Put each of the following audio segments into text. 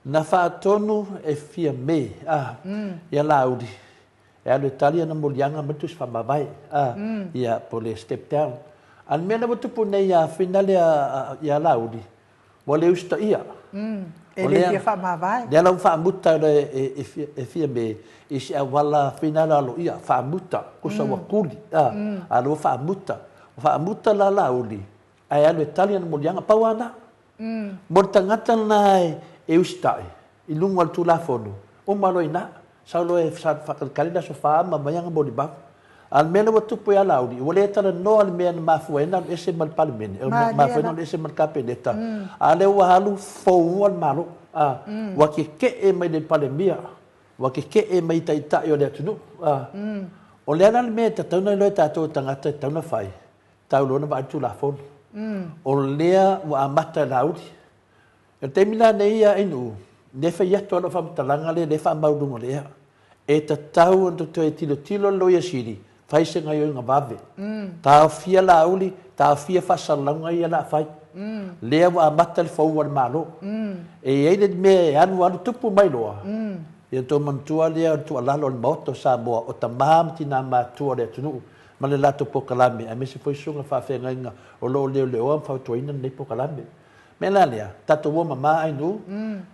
Na faatonu e Fiame, a, ia Laauli e alu e tali ana moliaga ma le tusi faamavae, a, ia, po o le step down. A o le mea lea ua tupu nei ia Finale ia Laauli, ua le usitaia. E le fia faamavae. Lea la ua faamuta e Fiame i se auala finale aloaia, faamuta, tusa ua tuli, a, a o lea ua faamuta. Ua faamuta la Laauli ae alu e tali ana moliaga, pau lava lena. Mo le tagata lena e usitai i luga o le Tulafono, uma loa i ina, sau loa e faatalitali le aso 4 ma aumai ana molimau. A o le mea lea ua tupu ia Laauli, ua le talanoa i le mea na mafua ai ona alu ese mai le Palemene, na mafua ai ona alu ese mai le Kapeneta, a o lea ua alu foua le Malo. Ua keke'e mai le Palemia, ua keke'e mai i Taitai o le atunuu. O le a la le mea e tatau ona iloa e tatou o tagata e tatau ona fai? Tau loa ona vaai le Tulafono. O lea ua amata e Laauli. O le taimi la nei ia Ainuu, lea e fai atu lava lau faamatalaga lea, lea e faamau i luga o le ea. E tatau ona toe tilotilo le Loia Sili, fai se gaoioiga vave. Taofia Laauli, taofia faasalalauga ia o le a fai. Lea ua amata le fou a le Malo. E i ai le mea e alu alu tupu mai loa, ia outou manatua lea o le tuualalo a le Maota o Samoa, o tama ma tina matutua o le atunuu ma le latou polokalame, aemaise foi susuga faafeagaiga o lo o leoleoa ma fautuaina lenei polokalame. Mea la lea, tatou o mama Ainuu.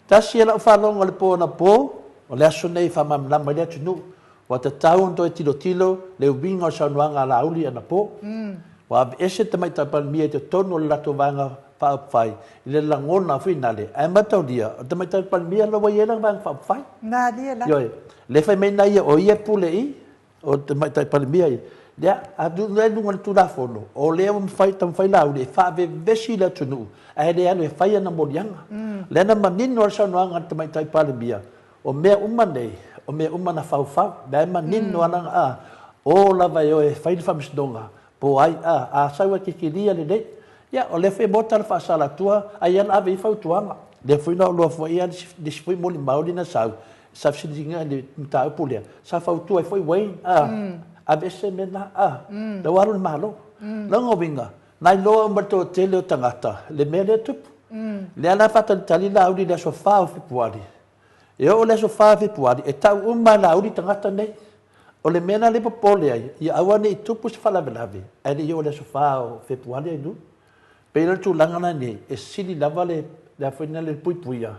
Tasi e lau faalogo i le po anapo, o le aso nei e faamalamalama ai le atunuu. Ua tatau ona toe tilotilo le uiga o le saunoaga a Laauli anapo. Ua aveese le Tamaitai Palemia i totonu o le latou Vaega Faaupufai i le lagona finale, ae mataulia, o le Tamaitai Palemia la ua i ai lana Vaega Faaupufai. Malie la. Ioe. Lea fai mai na ia o ia e pule i o le Tamaitai Palemia ia. Lea, a tuu i luga o le Tulafono, o lea ua mafai, taumafai Laauli e faavevesi le atunuu, ae le alu e fai ana moliaga. Lea na manino lava le saunoaga a le Tamaitai Palemia, o mea uma nei, o mea uma na faufau. Lea e manino lava lana, a, o lava e o e fai le faamasinoga, po o ai, a, a sau e kekelia lelei. Ia, o lea foi e maua tala faasalatua, a ia na ave i ai fautuaga. Lea foi na ou iloa foi le isi foi molimau lea na sau, sa fesiligia le mataupu lea, sa fautua ai foi Wayne, a, aveese mea na, a, la ua alu le Malo. Lona uiga, na iloa uma e le toatele o tagata le mea lea e tupu. Lea la e faatalitali Laauli i le aso 4 o Fepuari. E oo i le aso 4 o Fepuari, e tau uma e Laauli tagata nei. O le mea la lea e popole ai, ia aua ne i tupu se faalavelave, ae le i oo i le aso 4 o Fepuari ai Pei la o le tulaga la nei, e sili lava le, le a foi le puipuia,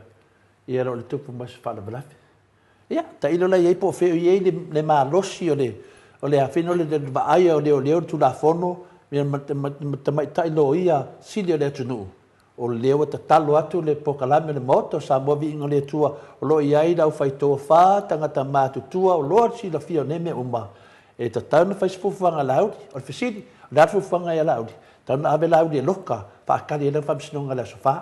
ia lo le tupu mai se faalavelave. Ia, tailo la i ai po o fea o i ai le, le malosi o le, o le afino o le, le vaaia o leoleo le Tulafono, ia ma, ma, ma tamaitai loia sili o le atunuu, o lea ua tatalo atu le polokalame o le Maota o Samoa Viiga o le Atua, o lo o i ai le aufai tofa, tagata matutua, o loa le silafia o nei mea uma, e tatau ona fai se fuafuaga a Laauli. O le fesili, o le a le fuafuaga ia Laauli? Tatau ona ave Laauli e loka, faatali ai lana faamasinoga i le aso 4.